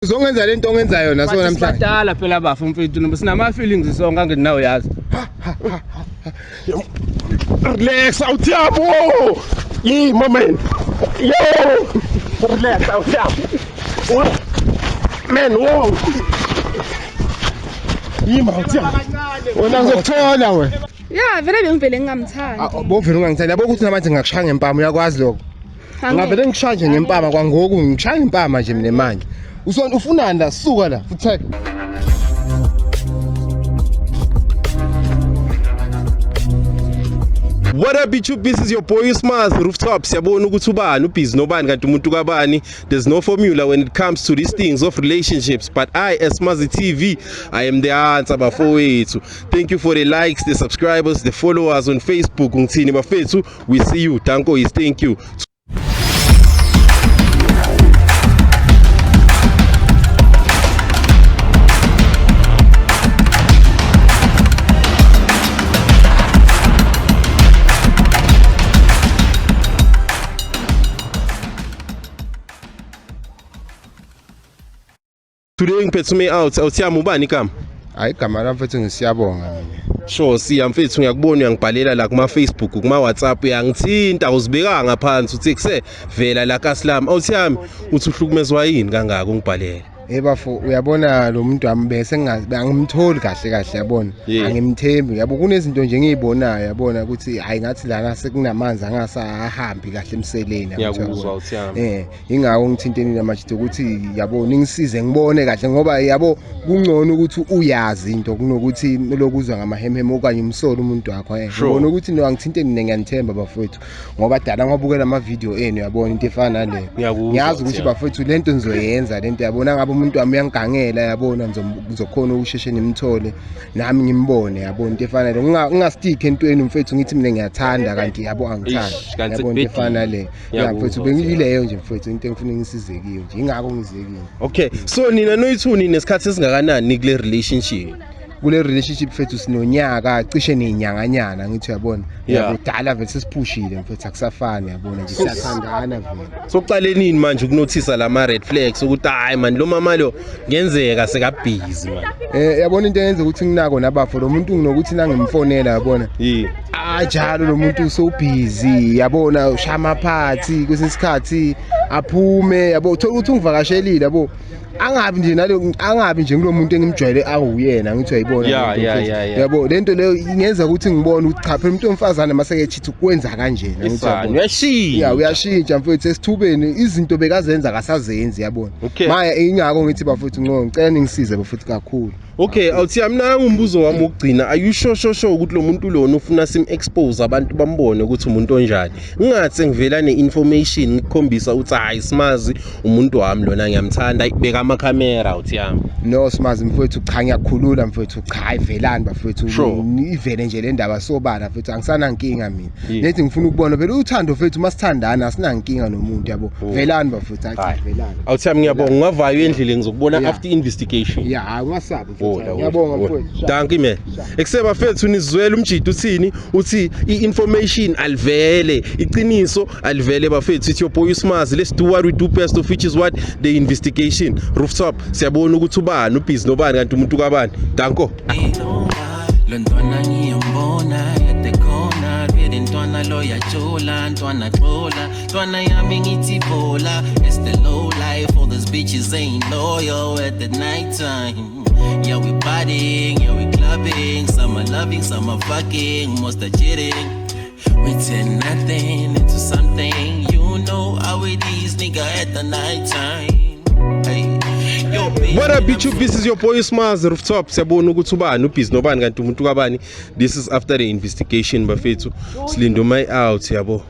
Uzongenza lento ongenza yona so namhlanje. Sibadala phela bafo mfethu noma sinama feelings sonke angithi nawe yazi. Relax awuthiyabo. Yey my man. Yo. Relax awuthiyabo. Man, whoa. Yima awuthiyabo. Wena ngizokuthola wena. Ya vele bengivele ngingamthandi. Bovele ungangithandi. Yabo ukuthi namanje ngakushaya ngempama uyakwazi lokho. Ngavele ngikushaya nje ngempama kwangoku ngikushaya ngempama nje mina manje. Usona ufunani la suka la futhi. What up YouTube, this is your boy Usmaz Rooftop. Siyabona ukuthi ubani ubhizi nobani kanti umuntu kabani. There's no formula when it comes to these things of relationships, but I as Smazi TV, I am the answer bafowethu. Thank you for the likes, the subscribers, the followers on Facebook. Ngithini bafethu, we see you. Danko is thank you. Today ngiphethe ume out. Awuthiyami ubani igama? Hayi igama lami mfethu ngisiyabonga mina. Sure siya mfethu ngiyakubona uyangibhalela la kuma Facebook kuma WhatsApp uyangithinta uzibeka ngaphansi uthi kuse vela la kaSlam. Awuthiyami uthi uhlukumezwa yini kangaka ungibhalela? Eh bafo uyabona lo muntu wami bese ngingazi angimtholi kahle kahle yabona. Angimthembi yabo kunezinto nje engiyibonayo yabona ukuthi hayi ngathi lana sekunamanzi angasahambi kahle emseleni Ngiyakuzwa awuthiyami. Ingakho ngithinteni namajita ukuthi yabo ningisize ngibone kahle ngoba yabo kungcono ukuthi uyazi into kunokuthi lokuzwa ngamahemheme okanye umsolo umuntu wakho ngibona ukuthi no angithinteni mina ngiyanithemba bafowethu ngoba dala ngabukela ama video enu yabona into efana naleyo. Ngiyazi ukuthi bafowethu lento nizoyenza lento yabona ngabe umuntu wami uyangigangela yabona ngizokhona ukusheshe nimthole nami ngimbone yabona into efana naleyo. Ngingastick entweni mfethu ngithi mina ngiyathanda kanti yabo angithandi yabona into efana naleyo. Ya mfethu bengiyileyo nje mfethu into engifuna ngisize kiyo nje ingakho ngize kiyo. Okay, so nina noyithuni nesikhathi esingakanani kule relationship? Kule relationship mfethu sinonyaka cishe nenyanganyana ngithi uyabona. Yakudala vele sesiphushile mfethu akusafani yabona nje siyathandana vele. Sokuqale nini manje ukunothisa lama red flags ukuthi hayi man lo mama lo ngenzeka seka busy man. Yabona into eyenza ukuthi nginako nabafo lo muntu nginokuthi nangimfonela yabona. Njalo lo muntu so busy yabona ushaya amaphathi kwesinye isikhathi aphume yabo uthola ukuthi ungivakashelile yabo. Angabi nje nalo angabi nje kulomuntu engimjwayele awuyena ngithi uyayibona yabo lento leyo ingenza ukuthi ngibone ukuthi cha phela umuntu omfazana maseke cheat ukwenza kanjena ngithi uyabona uyashintsha uyashintsha mfethu esithubeni izinto bekazenza akasazenzi yabona. Maya ingakho ngithi bafethu ngcono ngicela ningisize bafethu kakhulu. Okay, awuthi mina umbuzo wami wokugcina, are you sure ukuthi lo muntu lona ufuna sim expose abantu bambone ukuthi umuntu onjani? Ngingathi ngivela ne-information ngikukhombisa ukuthi hayi simazi umuntu wami lona ngiyamthanda, ibeka ama camera uthi yami. No simazi mfethu cha ngiyakhulula mfethu cha ayivelani bafethu ivele nje le ndaba sobala mfethu angisanankinga mina. Nethi ngifuna ukubona phela uthando mfethu masithandana asinankinga nomuntu yabo. Velani bafethu hayi velani. Awuthi yami ngiyabonga ungavayo endleleni ngizokubona after investigation. Yeah, hayi ungasabi mfethu. Ngiyabonga mfethu. Dankie man. Ekuseba mfethu nizwele umjito uthini uthi i-information alivele iqiniso alivele bafethu. It's your boy Usmazi. Let's do what we do best, of which is what the investigation. Rooftop siyabona ukuthi ubani ubhizi nobani kanti umuntu kabani. Danko. Lentwana ngiyambona at the corner ntwana lo yajola ntwana xola ntwana yami ngithi bola. It's the low life, all these bitches ain't loyal at the night time. Yeah, we partying, yeah, we clubbing. Some are loving, some are fucking, most are cheating. We turn nothing into something. You know how it is, nigga, at the night time. Hey, yo, baby. What up, YouTube? This is your boy Usmaz Rooftop. Siyabona ukuthi ubani ubhizi nobani kanti umuntu kabani. This is after the investigation bafethu. Silindo my out yabo.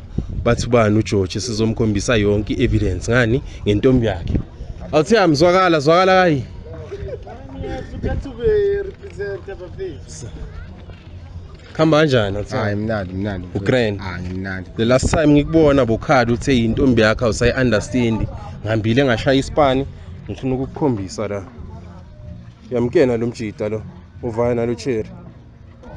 Bathi ubani uGeorge sizomkhombisa yonke evidence ngani ngentombi yakhe. Awuthi amzwakala zwakala kayi. Khamba kanjani? Hayi mnandi. Ugrand. Hayi mnandi. The last time ngikubona bokhadi uthe intombi yakho awusayi understand. Ngihambile ngashaya isipani ngifuna ukukukhombisa la. Yamkena lo mjita lo. Uvaya nalo cherry.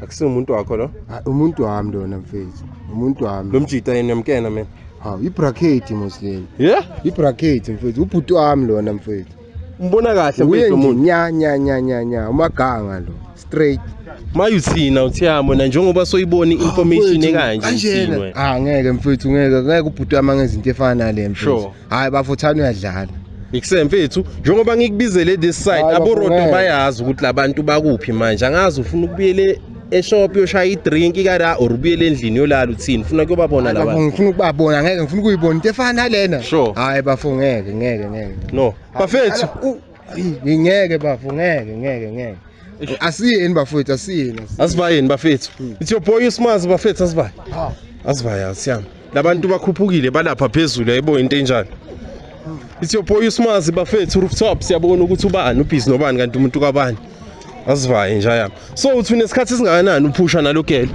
Akusiyo umuntu wakho lo? Umuntu wami lona mfethu. Umuntu wami. Lo mjita yena yamkena mina. Hawu ibracket mosleni. Yeah? Ibracket mfethu. Ubhuti wami lona mfethu. Umbona kahle Uye mfethu nje umuntu. nya nya nya nya nya umaganga lo straight. Mayuthina uthiyami wena njengoba soyibona i-information Mfethu, ekanje uthini wena? Ah ngeke mfethu, ngeke ngeke ubhuti wami angenza into efana nale mfethu. Sure. Hayi bafothana uyadlala. Ikuse mfethu njengoba ngikubizele this side Hayi, aborodo bafo, bayazi ukuthi labantu bakuphi manje angazi ufuna ukubuyele eshop yoshaya idrink kada or ubuyele endlini yolala uthini ufuna kuyobabona Hayi, bafo, labantu. ngifuna ukubabona, ngeke ngifuna ukuyibona into efana nalena. Sure. Hayi bafo ngeke ngeke ngeke. No bafethu Ngeke bafo ngeke ngeke ngeke. Asiyeni bafowethu, asiyeni. Asivayeni bafethu. It's your boy Usmazi bafethu asivaye. Asivaye asiyami. Labantu bakhuphukile balapha phezulu ayibo into enjani. It's your boy Usmazi bafethu rooftop siyabona ukuthi ubani ubhizi nobani kanti umuntu kabani. Asivaye nje yami. So uthi unesikhathi esingakanani uphusha nalogelo?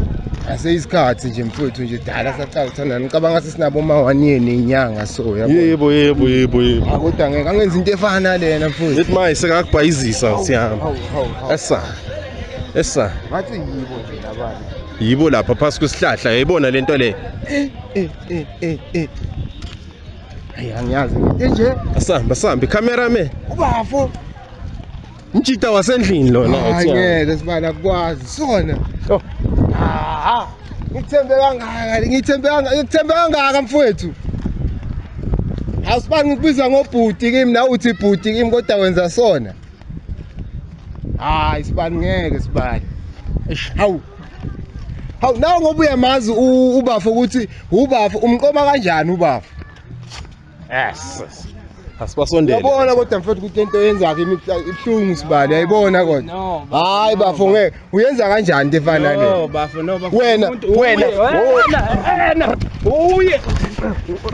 Aseyisikhathi nje mfowethu nje dala saqala ukuthandana. Ngicabanga sesinabo ma 1 year nenyanga so yabo. Yebo yebo yebo yebo. Ah, kodwa ngeke angenza into efana nalena mfowethu. Lethi maye sekakubhayizisa siyami. Hawu hawu hawu. Esa. Esa. Ngathi yibo nje labantu. Yibo lapha phasi kwesihlahla yayibona lento le. Eh eh eh eh. Hayi angiyazi into nje. Asambe asambe cameraman. Ubafo. Umjita wasendlini lona Hayi uthiyami. ngeke sibala kukwazi sona. Oh. Ah. Ngithembe kangaka, ngithembe kangaka, ngithembe kangaka mfowethu. Awusibani ngikubiza ngobhuti kimi nawe uthi bhuti kimi kodwa wenza sona. Hayi sibani ngeke sibani. Hawu. Hawu nawe ngoba uyamazi ubafo ukuthi ubafo umqoma kanjani ubafo? Yes. Asibasondele. Uyabona kodwa mfowethu ukuthi into oyenzakho ibuhlungu sibali uyayibona kodwa. No. Hayi bafo ngeke uyenza kanjani into efana No nale? bafo no bafo. Wena, Umuntu- wena, uye, wena, uye.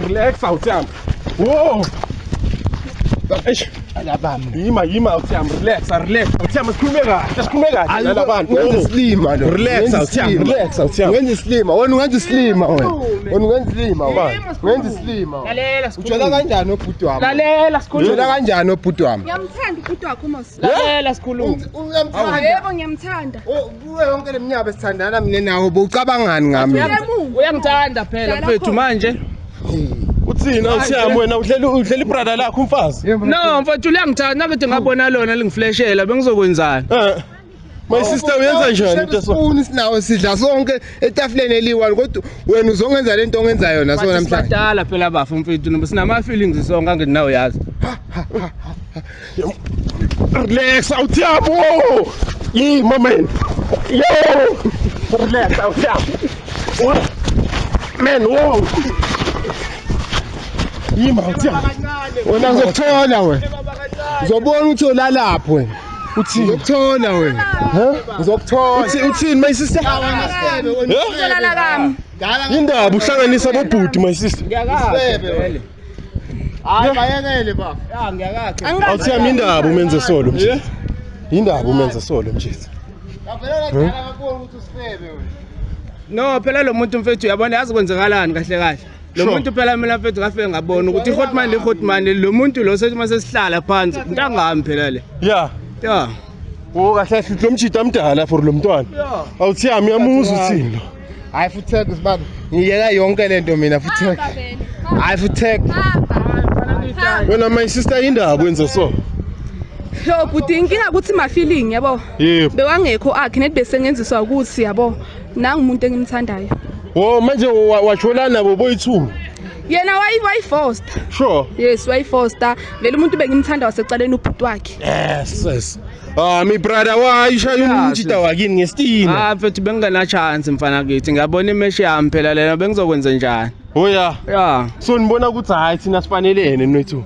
Relax awuthiyami. Whoa. Eish. Alabami. Yima yima awuthiyami relax relax. Awuthiyami sikhulume kahle sikhulume kahle nalabantu. Wenza isilima lo. Relax Wenza awuthiyami isilima. relax awuthiyami. Wenza isilima, wena ungenza isilima wena. Wena ungenza isilima wena. Wenza isilima. wena. Lalela Utshela sikhulume. kanjani obhuti wami? Lalela sikhulume. Utshela kanjani obhuti wami? Ngiyamthanda ubhuti wakho mos. Lalela sikhulume. Uyamthanda. Yebo ngiyamthanda. Oh, kuwe yonke leminyaka esithandana mina nawe bowucabangani ngami? Uyamuva. Uyangithanda phela Dlala mfethu khona. manje. Uthini awuthiyami wena udlela udlela ibrother lakho umfazi? No mfethu uyangithanda nakuthi ngabona lona lingiflashela bengizokwenzani? Eh. My sister uyenza njani into so? Isipuni sinawo sidla sonke etafuleni eliyi-one kodwa wena uzongenza lento ongenza yona so namhlanje. Sibadala phela bafo mfethu noba sinama feelings sonke angithi nawe uyazi. Relax awuthiyami. Whoa. Yima man. Yo. Relax awuthiyami. Man whoa. Yima awuthiyami. Wena ngizokuthola wena. Uzobona ukuthi ulalapho wena. Uthini? Ngizokuthola wena. Ngizokuthola. Uthi uthini my sister? Uzolala kami. Indaba uhlanganisa abobhuti my sister. Ngiyakakhe. vele. Hayi bayekele baba. Ya ngiyakakhe. Awuthiyami indaba umenze solo mjitha. Indaba umenze solo mjitha. Ngavela kudala ngabona ukuthi usifebe wena. No phela lo muntu mfethu uyabona yazi kwenzekalani kahle kahle. Lo Sure. muntu phela mina mfethu ngafike ngabona ukuthi i-hotman le-hotman lo muntu lo sethi mase sihlala phansi intangami phela le. Yeah. Ya. Wo kahle kahle lo mjita mdala for lo mntwana. Yeah. Awuthiyami uyamuzwa uthini lo? Hayi futhi sibaba. Ngiyeka yonke lento mina futhi. Hamba vele. Hayi futhi. Hamba. Wena my sister indaba wenze so. Yo bhuti inkinga ukuthi ma feeling yabo. Yebo. Bewangekho akhe nethi bese ngenziswa ukuthi yabo nangumuntu engimthandayo. Wo manje wajola nabo boyi2. Yena wayifoster. Sure. Yes wayifoster. Vele umuntu bengimthanda wasecaleni ubhuti wakhe. Yes. yes. Ah my brother wayishaya Yeah, umjita wakini ngestina. Ah mfethu bengingena chance mfana kithi ngiyabona imesh yami phela lena bengizokwenza njani. Oh yeah. Ya. So nibona ukuthi hayi thina sifanelene noyithu.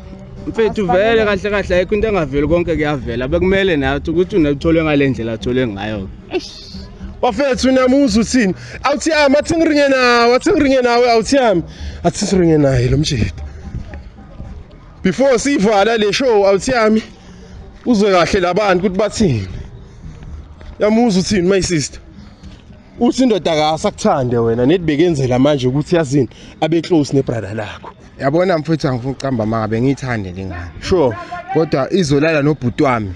Mfethu vele kahle kahle ayikho into engaveli konke kuyavela bekumele nathi ukuthi unathole ngale ndlela athole ngayo. Bafethu niyamuzwa uthini? Awuthiyami athi ngiringe nawe, athi ngiringe nawe awuthiyami. Athi siringe naye lo mjita. Before sivala le show awuthiyami uzwe kahle labantu ukuthi bathini. Yamuzwa uthini my sister? Uthi indoda akasakuthande wena nethi bekenzela manje ukuthi yazini abe close nebrother lakho. Yabona mfowethu angifuni ukuqamba amanga bengiyithande lengane. Sure. Kodwa izolala nobhuti wami.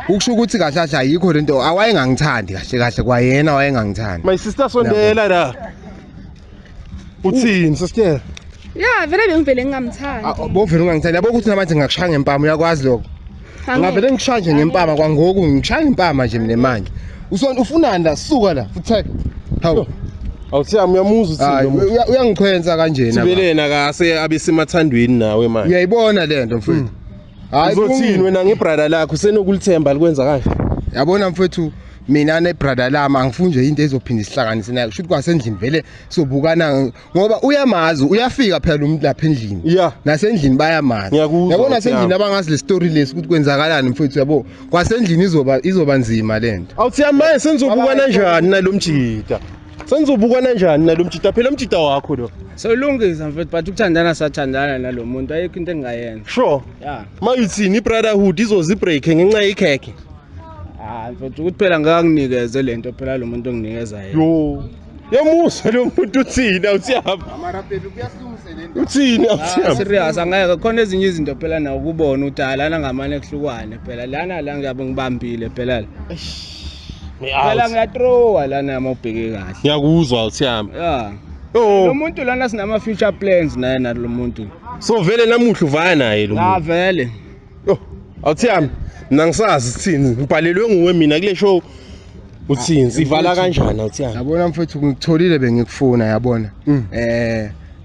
Ukusho ukuthi kahle kahle ayikho lento awayengangithandi kahle kahle kwayena wayengangithandi. My sister sondela la. Uthini sister? Ya vele bengivele ngingamthandi. Bovele ungangithandi yabo ukuthi namanje ngingakushaya ngempama uyakwazi lokho. Angeke. Ngavele ngishaya nje ngempama kwangoku, ngishaya ngempama nje mina manje. Usona ufunani la? Suka la, futhi. Hawu. Awuthiyami, uyamuzwa Hayi, uthini lo muntu? Uyangichwenza kanjena. Baba. Sibelena kase abesemathandweni nawe manje. Uyayibona le nto mfethu. Hayi, Uzothini wena ngebrother lakho, usenokulithemba likwenza kanje? Yabona mfethu, mina nebrother lami angifuni nje into ezophinda isihlanganise naye. Kusho ukuthi kwasendlini vele sobukana ngoba uyamazi, uyafika phela umuntu lapha endlini. Nasendlini bayamazi. Ngiyakuzwa, Yabona, Nkosi nasendlini yami. abangazi le story lesi ukuthi kwenzakalani mfethu, yabo. Kwasendlini izoba nzima lento. Awuthiyami, manje senizobukana kanjani nalomjida? Senizobukana kanjani nalomjida? Phela umjida wakho lo. Solungisa mfethu, but ukuthandana sathandana nalo muntu, ayikho into engingayenza. Sure. Ya. Mayuthini, i-brotherhood izozi-break ngenxa yekhekhe? Hayi mfethu, ukuthi phela ngeke le nto phela lo muntu onginikeza yena. Yo. Yamusa lo muntu uthini, awuthiyami? Mara baby, kuyasilungisa lento. Uthini, Ah, awuthiyami? serious, angeke. Khona ezinye izinto phela nawo kubona ukuthi hayi, lana ngamane kuhlukwane phela, lana la ngiyabe ngibambile phela la. Phela ngiyatrowa lana uma ubheke kahle. Ngiyakuzwa, awuthiyami. Ya. Lo Oh, muntu lana sinama future plans naye nalo muntu. so vele namuhla uvaya naye lo La muntu. vele. Yo, awuthiyami, mina ngisazi sithini. Ngibhalelwe nguwe mina kule show. Uthini? Sivala kanjani, awuthiyami? Yabona mfethu, ngikutholile bengikufuna, yabona.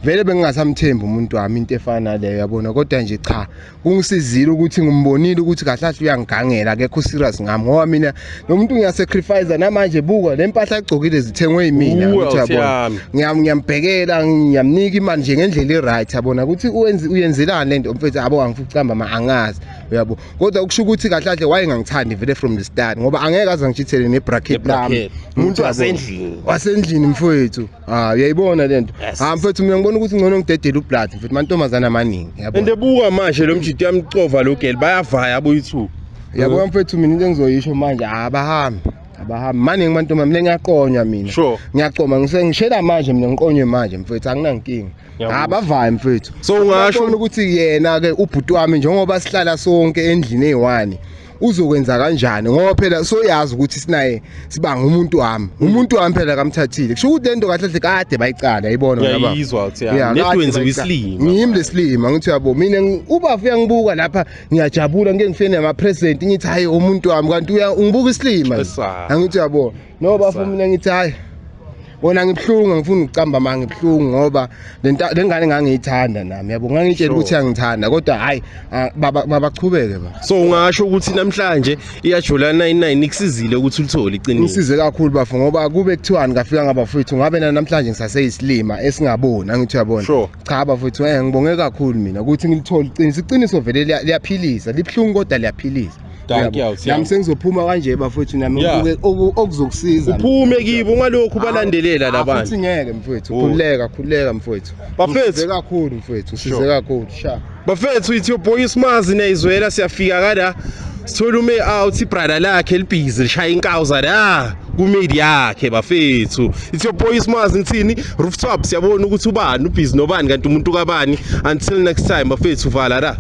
Vele bengingasamthembi umuntu wami, into efana naleyo, yabona, kodwa nje cha, kungisizile ukuthi ngimbonile ukuthi kahle kahle uyangigangela, akekho serious ngami, ngoba mina lo muntu ngiyasacrifice namanje. Buka le mpahla agcokile, zithengwe yimina, Uwe, ukuthi yabona. awuthiyami. Ngiyambhekela, ngiyamnika imali nje ngendlela e-right, yabona, ukuthi uyenzelani lento mfethu, yabo. Angifuni ukucamba ma angazi, uyabo, kodwa kusho ukuthi kahle kahle wayengangithandi vele from the start, ngoba angeke aze angitshithele ne-bracket lami. Ne-bracket. Umuntu Uyabona? wasendlini. Wasendlini mfowethu. Ah, uyayibona lento. Yes. Ah mfowethu, mina ngibona ukuthi ngcono ngidedele ublood mfowethu, mantombazana amaningi, yabona. Ende buka manje lo mjidi uyamcova lo girl, bayavaya boyi-two. Yabona mfowethu, mina into engizoyisho manje, abahambi, abahambi, maningi mantombazana, mina ngiyaqonywa mina. Ngiyaqoma, ngishela manje mina, ngiqonywe manje mfowethu, anginankinga. Ngiyakuzwa. Abavayi mfowethu. So ungasho Uyabona ukuthi yena ke ubhuti wami, njengoba sihlala sonke endlini eyi-one, uzokwenza kanjani, ngoba phela soyazi ukuthi sinaye sibanga umuntu wami, umuntu wami phela kamthathile. Kusho ukuthi lento kahle kahle kade bayicala, yayibona wena baba. Ngiyayizwa, awuthiyami. Yeah, Net kade wenziwa bayicala. isilima. Ngimi lesilima, ngithi uyabo, mina ubafu uyangibuka lapha, ngiyajabula, ngike ngifike nama-present, ngithi hayi, umuntu wami, kanti ungibuka isilima nje. Esa. Angithi uyabo, no bafu, Esa. mina ngithi hayi, wona ngibuhlungu, ngifuna ukucamba ma ngibuhlungu, ngoba le ngane ngangiyithanda nami, yabo, ngangitshela ukuthi uyangithanda, kodwa hayi, ah, baba mabachubeke ba. So ungasho ukuthi namhlanje iyajola 99 ikusizile ukuthi ulithole iqiniso? Ngisize kakhulu bafo, ngoba kube kuthiwani ngafika ngabafowethu, ngabe na namhlanje ngisaseyisilima esingaboni, angithi uyabona. Cha bafowethu, ngibonge kakhulu mina ukuthi ngilithole iqiniso. Iqiniso vele liyaphilisa, libuhlungu kodwa liyaphilisa. Thank you, Uyabo? Awuthiyami. Nami sengizophuma kanje bafowethu, nami ngibuke okuzokusiza. Uphume kibo, ungalokhu balandelela Ah, labantu. futhi ngeke mfowethu. Oh. Khululeka, khululeka mfowethu. Bafethu. Ngisize kakhulu mfowethu, ngisize kakhulu sha. Bafethu, it's your boy Smazi, niyayizwela, siyafika kada sithola ume out, ibrother lakhe libhizi lishaya inkawuza la kumedi yakhe. Bafethu, it's your boy Smazi, ngithini, rooftop, siyabona ukuthi ubani ubhizi nobani, kanti umuntu kabani. Until next time bafethu, vala la.